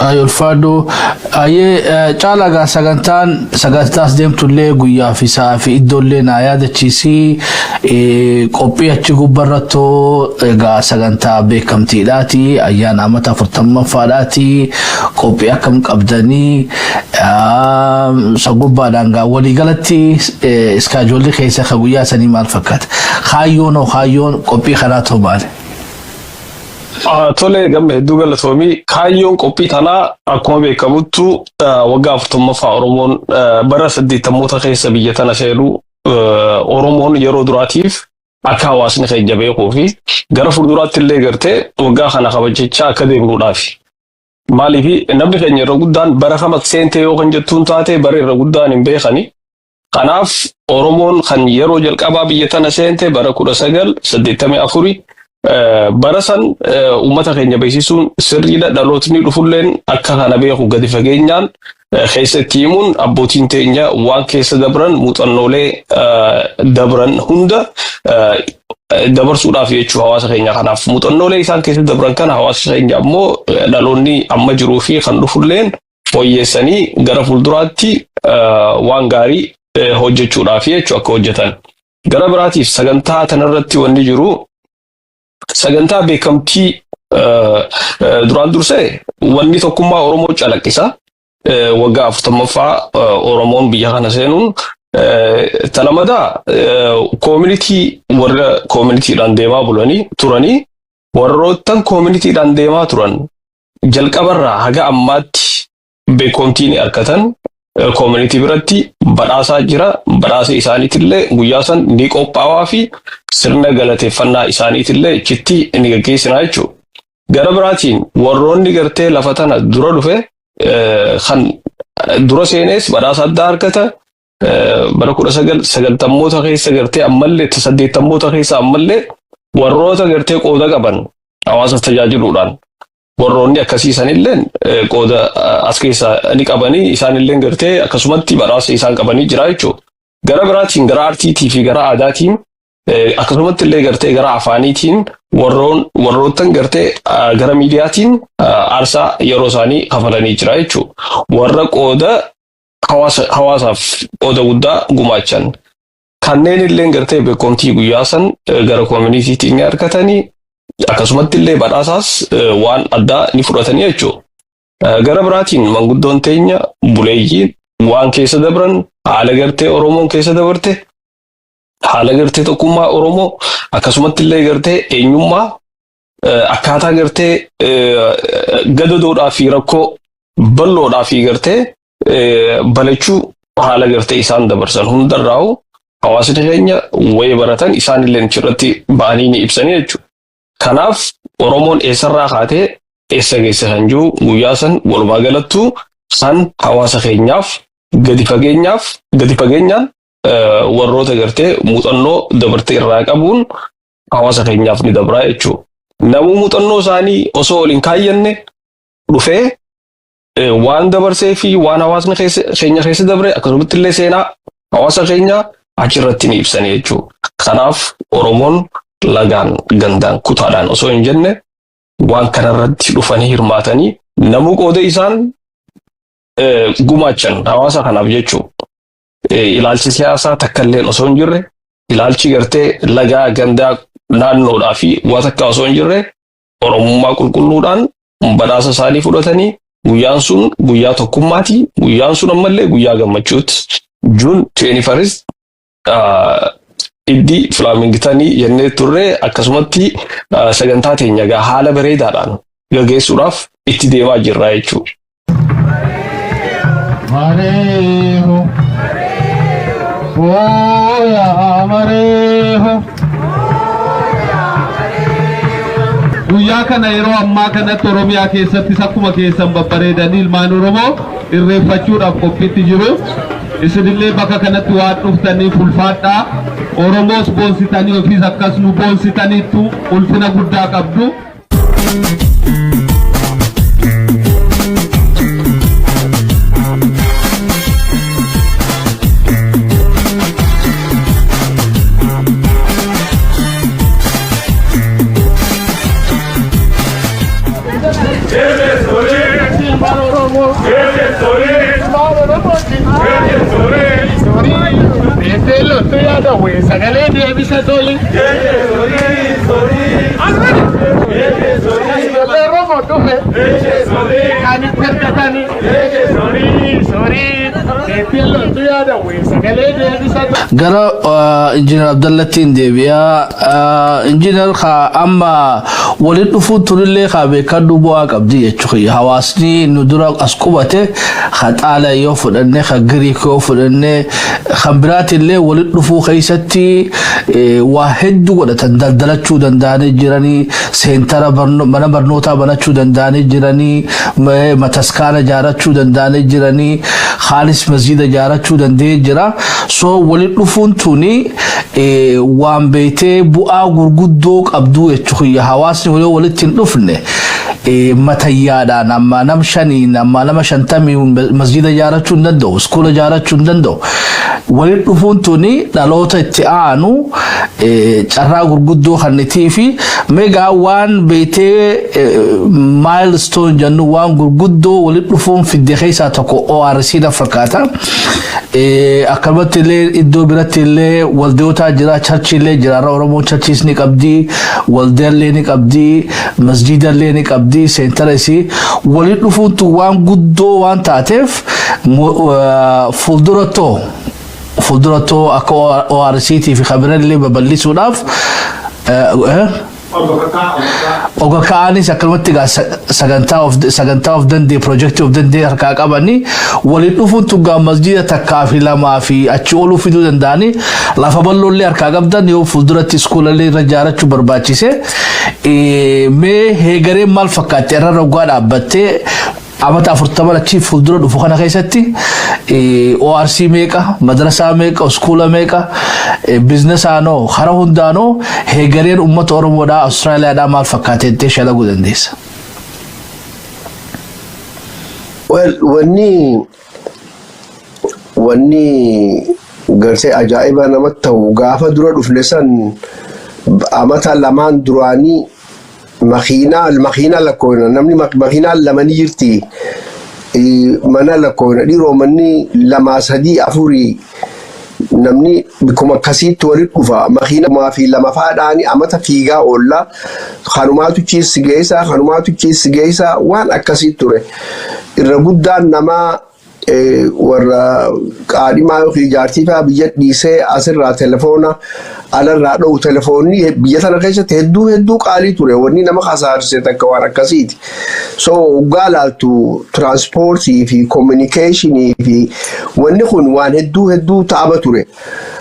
Ay ulfaadhu. Ayyee caalaa gaa sagantaan sagantaas deemtullee guyyaa fi sa'a fi iddoollee naa yaadachiisi. Qophii achi gubbarrattoo egaa sagantaa beekamtiidhaati. Ayyaana amata 40ffaadhaati. Qophii akkam qabdanii isa gubbaadhaan gaa waliigalatti iskaajoolli keessa ka guyyaa sanii maal fakkaata? Kaayyoon hoo kaayyoon qophii kanaa too maali? Tole gamme hedduu galatoomii kaayyoon qophii tanaa akkuma beekamuttu waggaa 40ffaa Oromoon bara 80moota keessa biyya tana seenuu Oromoon yeroo duraatiif akka hawaasni keenya beekuu fi gara fuulduraatti illee gartee waggaa kana kabajachaa akka deemnuudhaafi. Maaliif namni keenya irra guddaan bara kam seentee yoo kan jettuun taate bara irra guddaan hin beekani. Kanaaf Oromoon kan yeroo jalqabaa biyya tana seente bara 1984 bara san uummata keenya beeksisuun sirriidha. Dhalootni dhufulleen akka kana beeku gadi fageenyaan keessatti himuun abbootiin teenya waan keessa dabran muuxannoolee dabran hunda dabarsuudhaaf jechuu hawaasa keenya kanaaf muuxannoolee isaan keessa dabran kana hawaasa keenya ammoo dhaloonni amma jiruu fi kan dhufulleen fooyyeessanii gara fuulduraatti waan gaarii hojjechuudhaaf jechuu akka hojjetan. Gara biraatiif sagantaa tanarratti wanni jiru sagantaa beekamtii duraan dursee wanni tokkummaa Oromoo calaqqisa. Waggaa 40ffaa Oromoon biyya kana seenuun talamadaa community warra communityidhaan deemaa bulanii turanii warroottan communityidhaan deemaa turan jalqabarraa haga ammaatti beekamtii ni argatan. Community biratti badhaasaa jira. Badhaasa isaaniitillee guyyaa san ni qophaawaa fi sirna galateeffannaa isaaniitillee achitti ni gaggeessinaa jechuudha. Gara biraatiin warroonni gartee lafa tana dura dhufe kan dura seenes badhaasa addaa argata. Bara 1990moota keessa gartee ammallee 80moota keessa ammallee warroota gartee qooda qaban hawaasa tajaajiluudhaan warroonni akkasii sanilleen qooda as keessaa ni qabanii isaanillee gartee akkasumatti badhaasa isaan qabanii jira jechuudha. Gara biraatiin gara aartiitii fi gara aadaatiin akkasumatti illee gartee gara afaaniitiin warroottan gartee gara miidiyaatiin aarsaa yeroo isaanii kafalanii jira jechuudha. Warra qooda hawaasaaf qooda guddaa gumaachan. Kanneen illee gartee beekamtii guyyaa san gara communitytiin ni argatanii akkasumatti illee badhaasaas waan addaa ni fudhatanii jechuudha. Gara biraatiin manguddoon teenya buleeyyiin waan keessa dabran haala gartee Oromoon keessa dabarte haala gartee tokkummaa Oromoo akkasumatti illee gartee eenyummaa akkaataa gartee gadadoodhaa fi rakkoo bal'oodhaa fi gartee balachuu haala gartee isaan dabarsan hundarraa'u hawaasni keenya wayii baratan isaan illee achirratti ba'anii ni ibsanii jechuudha. Kanaaf Oromoon eessarraa kaatee eessa geesse kan jiru guyyaa san walumaa galattuu san hawaasa keenyaaf gadi fageenyaaf gadi fageenyaan warroota gartee muuxannoo dabartee irraa qabuun hawaasa keenyaaf ni dabraa jechuudha. Namuu muuxannoo isaanii osoo waliin kaayyanne dhufee waan dabarsee fi waan hawaasni keenya keessa dabre akkasumatti illee seenaa hawaasa keenyaa achirratti ni ibsanii jechuudha. Kanaaf Oromoon lagaan gandaan kutaadhaan osoo hin jenne waan kanarratti dhufanii hirmaatanii namuu qooda isaan gumaachan hawaasa kanaaf jechuudha. Ilaalchi siyaasaa takka illee osoo hin jirre ilaalchi gartee lagaa gandaa naannoodhaa fi waa takka osoo hin jirre Oromummaa qulqulluudhaan badhaasa isaanii fudhatanii guyyaan sun guyyaa tokkummaati. Guyyaan sun ammallee guyyaa gammachuuti. June 21st iddi Flamingtanii jennee turre akkasumatti sagantaa teenya egaa haala bareedaadhaan gaggeessuudhaaf itti deemaa jirra jechuudha. Mareeho. Ooyaa mareeho. Guyyaa kana yeroo ammaa kanatti Oromiyaa keessattis akkuma keessan babbareedanii ilmaan Oromoo irreeffachuudhaaf qophiitti jiru. Isinillee bakka kanatti waan dhuftaniif ulfaadhaa. Oromoos boonsitanii ofiis akkas nu boonsitaniittu ulfina guddaa qabdu. Ilmaan Oromoo. Ilmaan Oromooti. Deettee loltu yaadawwe sagalee deebisa toli. Ijoollee Oromoo dhufe. Kan itti argatanii. Deettee loltu yaadawwe sagalee deebisa toli. Gara Injiinar Abdallattiin deebi'aa. Injiinar, ka amma waliin dhufuun tunillee ka beekadhu bu'aa qabdi jechuudha. Hawaasni nu dura as qubate, ka Xaala yoo fudhanne, ka Giriik yoo fudhanne, kan biraatillee waliin dhufuu keessatti waa hedduu godhatan. Daldalachuu danda'anii jiranii, seentara mana barnootaa banachuu danda'anii jiranii, mataskaana ijaarachuu danda'anii jiranii, haalis masjida ijaarachuu danda'ee jira. So waliin dhufuun tuni waan beetee bu'aa gurguddoo qabduu jechuudha. Hawaasni yoo walitti hin dhufne, matayyaadhaan amma nam shaniin, amma nama 50 masjida ijaarachuu hin danda'u, iskuula ijaarachuu hin danda'u. Waliin dhufuun tuni dhaloota itti aanu carraa gurguddoo kannitii fi meegaa waan beetee milestone jennu, waan gurguddoo waliin dhufuun fidde keessaa tokko ORC na fakkaata. Akkanumatti illee iddoo biratti illee waldootaa jira, church illee jira. Har'a Oromoon churchiis ni qabdi, waldaallee ni qabdi, masjidallee ni qabdi, seentara isii. Waliin dhufuun waan guddoo waan taateef, fuuldurattoo akka ORCT fi kabirallee babal'isuudhaaf oga ka'anis, akkanumatti egaa sagantaa of danda'e, piroojeektii of danda'e harkaa qabanii waliin dhufuun tuggaa masjida takkaa fi lamaa fi achi ooluu fiduu danda'anii, lafa bal'oollee harkaa qabdan yoo fuulduratti iskuulallee irra ijaarachuu barbaachise. Mee heegareen maal fakkaatti irra roggaa dhaabbattee amata 40 achii fuuldura dhufu kana keessatti ORC meeqa, madrasaa meeqa, iskuula meeqa, biizinessaanoo, hara hundaanoo heegareen uummata Oromoodhaa Awustiraaliyaadhaa maal fakkaate shalaguu dandeessa? Well, wanni gartee ajaa'iba namatti ta'u, gaafa dura dhufne san, amata 2n duraanii makiinaa lakkoofna, namni makiinaa lama ni jirti. Mana lakkoofna, dhiiroo manni lamaa, sadii, afurii, namni bikkuma akkasiitti walitti dhufa. Makiinaa fi lama faadhaanii amata fiigaa oolla, kanumaatu chiissi geessaa, kanumaatu chiissi geessaa, waan akkasii ture. Irra guddaan namaa warra qaadhimaa yookiin jaartii fa'aa biyya dhiisee asirraa telefoona alarraa dho'u. Telefoonni biyya tana keessatti hedduu hedduu qaalii ture. Wanni nama kasaarse takka waan akkasiiti. So waggaa laaltu, tiraanspoortii fi communicationii fi wanni kun waan hedduu hedduu ta'aba ture.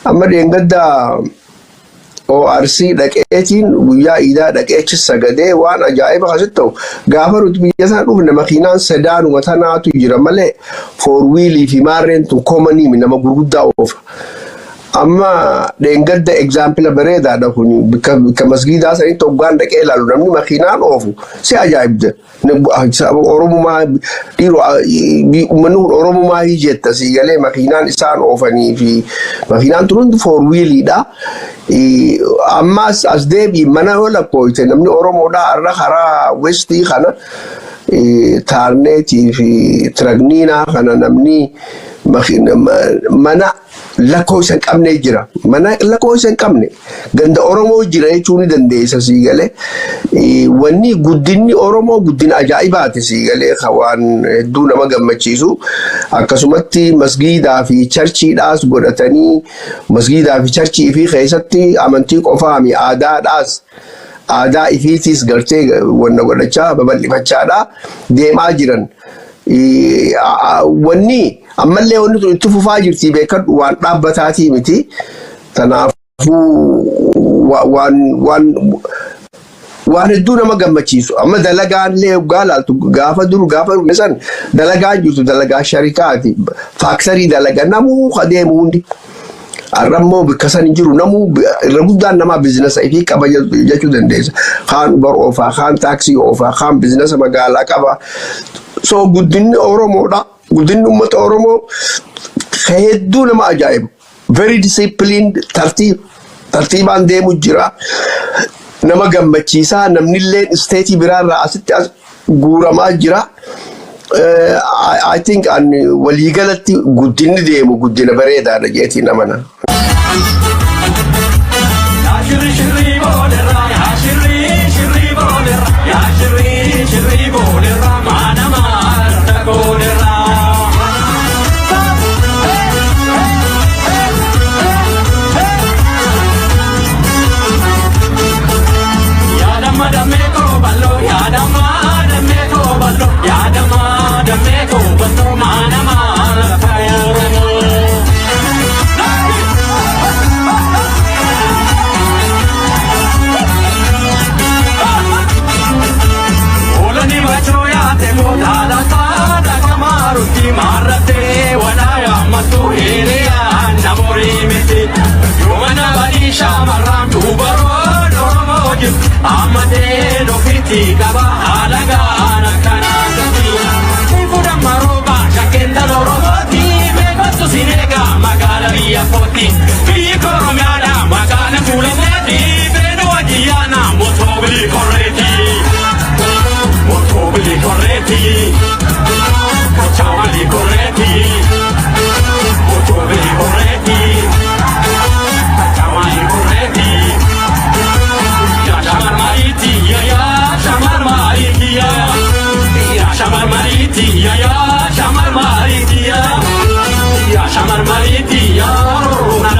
Amma dheengaddaa ORC dhaqeetiin, guyyaa iidaa dhaqeechi sagadee, waan ajaa'iba asitti ta'u, gaafa nuti biyya sana dhufne makiinaan sedanuma tanaatu jira malee four wheelii fi maarreen tun commonii nama gurguddaa oofa. Amma dheengadda example bareedaadha kun, bakka masgiidaa sanitti hoggaan dhaqee ilaalu, namni makiinaan oofu si ajaa'ibda. Oromumaa dhiiroo, uummanni kun Oromumaa jetta si galee, makiinaan isaan oofanii fi makiinaan tun hundi four wheeliidha. Ammas as deebii mana yoo lakkoofte, namni Oromoodhaa har'a karaa westii kana, Taarneetii fi Tiragniinaa kana, namni mana lakkoofsa hin qabne jira. Mana lakkoofsa hin qabne ganda Oromoo jira jechuu ni dandeessa sii galee. Wanni guddinni Oromoo guddina ajaa'ibaati sii galee, waan hedduu nama gammachiisu. Akkasumatti masgiidaa fi churchiidhaas godhatanii, masgiidaa fi churchii fi keessatti amantii qofaami, aadaadhaas, aadaa ifiitiis gartee wanna godhachaa babal'ifachaadha deemaa jiran. Wanni ammallee wanni tun itti fufaa jirti, beekadhu, waan dhaabbataatii miti. Kanaafuu waan hedduu nama gammachiisu. Amma dalagaan illee waggaa laaltu, gaafa dur gaafa dhufne san dalagaan jirtu dalagaa sharikaati. Factory dalaga namuu adeemu hundi. Har'a immoo bakka san hin jiru, namuu irra guddaan namaa businessa ifii qaba jechuu dandeessa. Kaan Uber oofaa, kaan taaksii oofaa, kaan businessa magaalaa qaba. So guddinni Oromoodha. Guddinni uummata Oromoo hedduu nama ajaa'ibu. Very disciplined, tartiibaan deemu jira. Nama gammachiisaa, namnillee stateii biraarraa asitti as guuramaa jira. I think waliigalatti guddinni deemu guddina bareedaadha jeetiin amana. Shirri shirri boolera, yaa shirri shirri boolera, yaa shirri shirri boolera, maana maarta goolera. Yaadama damee koo bal'oo, yaadama damee koo bal'oo, yaadama damee koo bal'oo, maana maarta Oromoo. Olani bachoo yaate mootaadha taata kamaarutti maarrattee walaayaa mattu hiriyaa namorii miti. Yoomana badii shamarraan dubaroon Oromoo jirtu ammatee ofitti qaba haala gaan akkanaa gati. Fuudha marooba shakkeen Oromooti beekottu sineega magaala biyya kooti. Biyyi Oromiyaadha magaala fuulameeti beenu wajjiyyaana mootoobilii korreeti. Mootoobilii korreeti. Kachaawalii korreeti. Mootoobilii korreeti. Kachaawalii korreeti. Yaa shamar maayiti yaa yaa shamar maayiti yaa. Yaa shamar maayiti yaa yaa shamar maayiti yaa. Yaa shamar maayiti yaa roona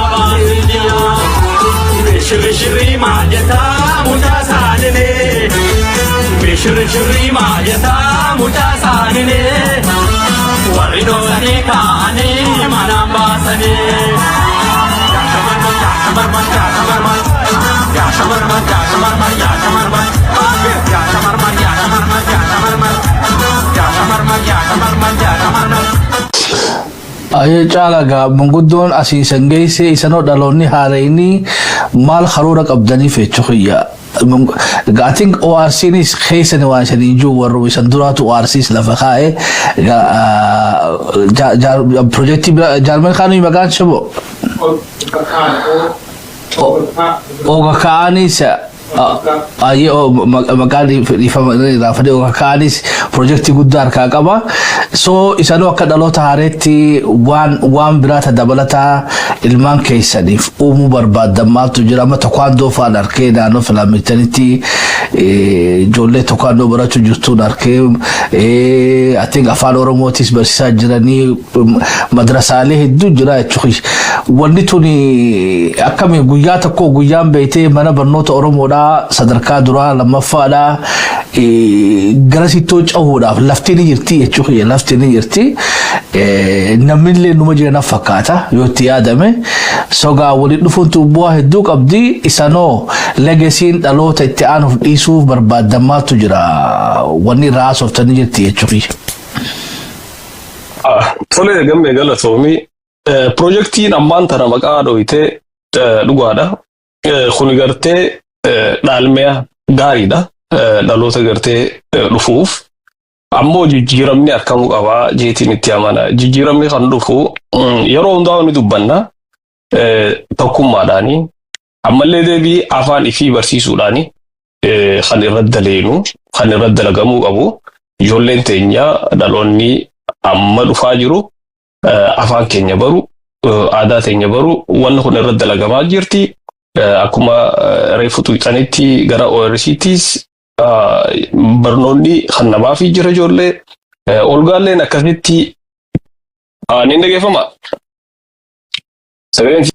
yaa. Shirri shirri maajataa mucaa saanine. Shirri shirri maajataa mucaa saanine. Warri dhoksanii kaa'anii manaan baasanii. Yaa shamarman yaa shamarman yaa shamarman. Yaa shamarman yaa shamarman yaa shamarman. Yaa shamarman yaa shamarman yaa shamarman. Yaa shamarman yaa shamarman yaa shamarman. Ayyee, Caalaa, gaa manguddoon asiisan geesse isanoo dhaloonni haarayni maal karoora qabdaniif jechuu kiyya. I think ORCnis keessani waan isanii jiru warra isan duraatu ORCs lafa kaa'e pirojektii jaarmeen kaanuu maqaan shabo. Oga ka'anis, ayyee, maqaan dhiifama raafadee, oga ka'anis pirojektii guddaa harkaa qaba. So isanuu akka dhaloota haareetti waan biraata dabalataa ilmaan keessaniif uumuu barbaaddan maaltu jira? Amma taekwondo fa'aan arkee, naannoo filamitanitti ijoollee taekwondo barachuu jirtuun arkee. I think Afaan Oromootis barsiisaa jiranii, madrasaalee hedduu jira jechuudha. Wanni tuni akkami guyyaa tokko guyyaan beektee mana barnoota Oromoodhaa sadarkaa duraa lammaffaadhaa gara sittoo cahuudhaaf lafti ni jirti jechuudha, lafti ni jirti. Namni illee numa jiran fakkaata yoo itti yaadame. Sogaa waliin dhufuun bu'aa hedduu qabdi. Isanoo legacyn dhaloota itti aanuuf dhiisuuf barbaaddan maaltu jira? Wanni irraa haasoftanii jirti jechuudha. Tole, gammee, galatoomii. Pirojektiin ammaan tana maqaa dhoyitee dhugaadha. Kuni gartee dhaalmee gaariidha. Dhaloota gartee dhufuuf. Ammoo jijjiiramni akkamuu qabaa jeetiin itti amana. Jijjiiramni kan dhufu yeroo hundaa ni dubbanna tokkummaadhaani. Ammallee deebii afaan ifii barsiisuudhaani kan irratti daleenu, kan irratti dalagamuu qabu. Ijoolleen teenya, dhaloonni amma dhufaa jiru, afaan keenya baru, aadaa teenya baru, wanni kun irratti dalagamaa jirti. Akkuma reefu tuqxanitti gara ORC'tis barnoonni kan namaafii jira ijoollee. Olgaalleen akkasitti ni dhageeffama. Sagaleen.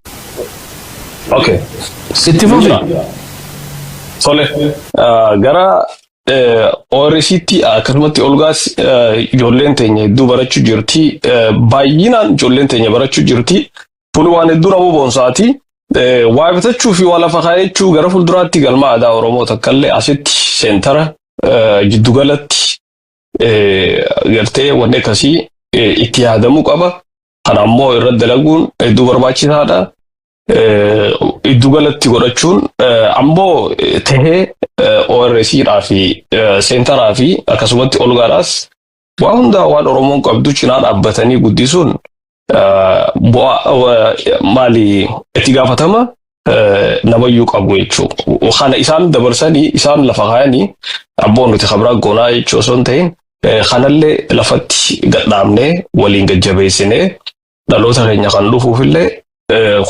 Okay. Itti fufi. Tole. Gara ORC'tti akkasumatti olgaas ijoolleen teenya hedduu barachuu jirti. Baay'inaan ijoolleen teenya barachuu jirti. Kun waan hedduu nama boonsaati. Waa bitachuu fi waa lafa kaayachuu gara fuulduraatti galma aadaa Oromoo takkallee asitti seentara jiddugalatti gartee wanni akkasii itti yaadamuu qaba. Kana ammoo irratti dalaguun hedduu barbaachisaadha. Giddugalatti godhachuun ammoo tahee ORC-dhaa fi seentaraa fi akkasumatti olgaadhaas waa hundaa waan Oromoon qabdu cinaa dhaabbatanii guddisuun bu'aa maali itti gaafatama namayyuu qabu jechuudha. Kana isaan dabarsanii isaan lafa kaayanii abboon nuti kabraa goonaa jechuu osoo hin ta'in. Kanallee lafatti gadhaabnee waliin gajjabeessinee dhaloota keenya kan dhufuufillee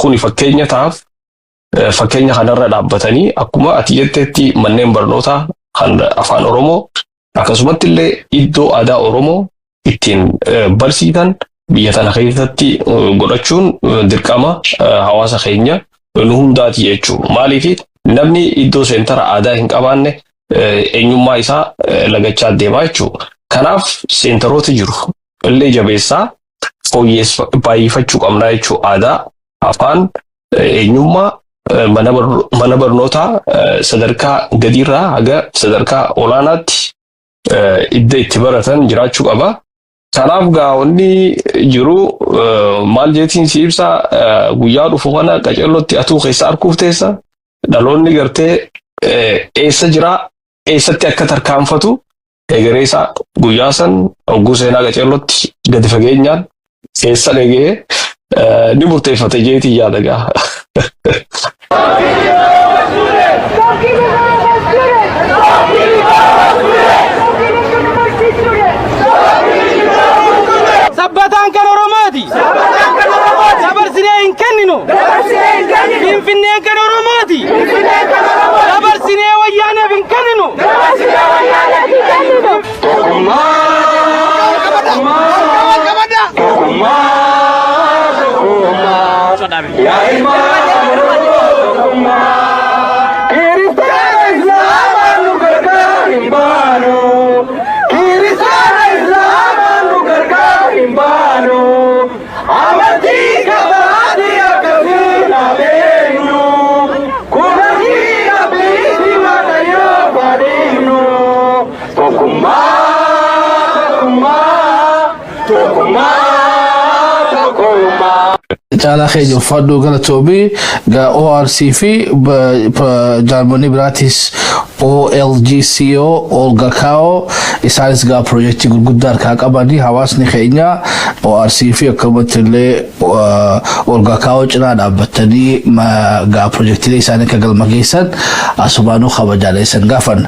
kuni fakkeenya ta'aaf. Fakkeenya kanarra dhaabbatanii akkuma ati jetteetti manneen barnootaa kan afaan Oromoo, akkasumatti illee iddoo aadaa Oromoo ittiin barsiisan biyya tana keessatti godhachuun dirqama hawaasa keenya nu hundaati jechuudha. Maaliif namni iddoo seentara aadaa hin qabaanne eenyummaa isaa lagachaa deemaa jechuudha. Kanaaf seentaroota jiru illee jabeessaa baay'ifachuu qabnaa jechuudha. Aadaa, afaan, eenyummaa mana barnootaa sadarkaa gadiirraa haga sadarkaa olaanaatti iddoo itti baratan jiraachuu qaba. Kanaaf gaa wanni jiru maal jeetiin si ibsa, guyyaa dhufu kana qaceellootti atuu keessa arguuf teessa. Dhaloonni gartee eessa jiraa, eessatti akka tarkaanfatu egeree isaa guyyaa san hogguu seenaa qaceellootti gadi fageenyaan keessa dhagee ni murteeffate jeetiin yaada gaa. Stop giving our students! Stop giving our students! Stop giving university students! Sabbataan kan Oromooti. Dabarsinee hin kenninu. Finfinneen kan Oromooti. Dabarsinee wayyaaneef hin kenninu. Dabarsinee wayyaaneef hin kenninu! Tokkummaa, tokkummaa, tokkummaa, yaa ilmaan Oromoo, tokkummaa. Kiristaana Islaamaan nu gargaar hin baanu. Kiristaana Islaamaan nu gargaar hin baanu. Amantii qabaate akkasiin abeenu. Kunanii abbiitti Waaqayyoo fadhiinu. Tokkummaa, tokkummaa, tokkummaa, tokkummaa. Caalaa keenya, uffadhu, galatoobii. Gaa ORC fi jaarmonni biraatis, OLGCO, Olgakao, isaanis gaa piroojeektii gurguddaa harkaa qabanii hawaasni keenya ORC fi akkamatti illee Olgakao cinaa dhaabbatanii gaa piroojeektiilee isaanii akka galma geessan asumaanuu kabajaalee isan gaafan.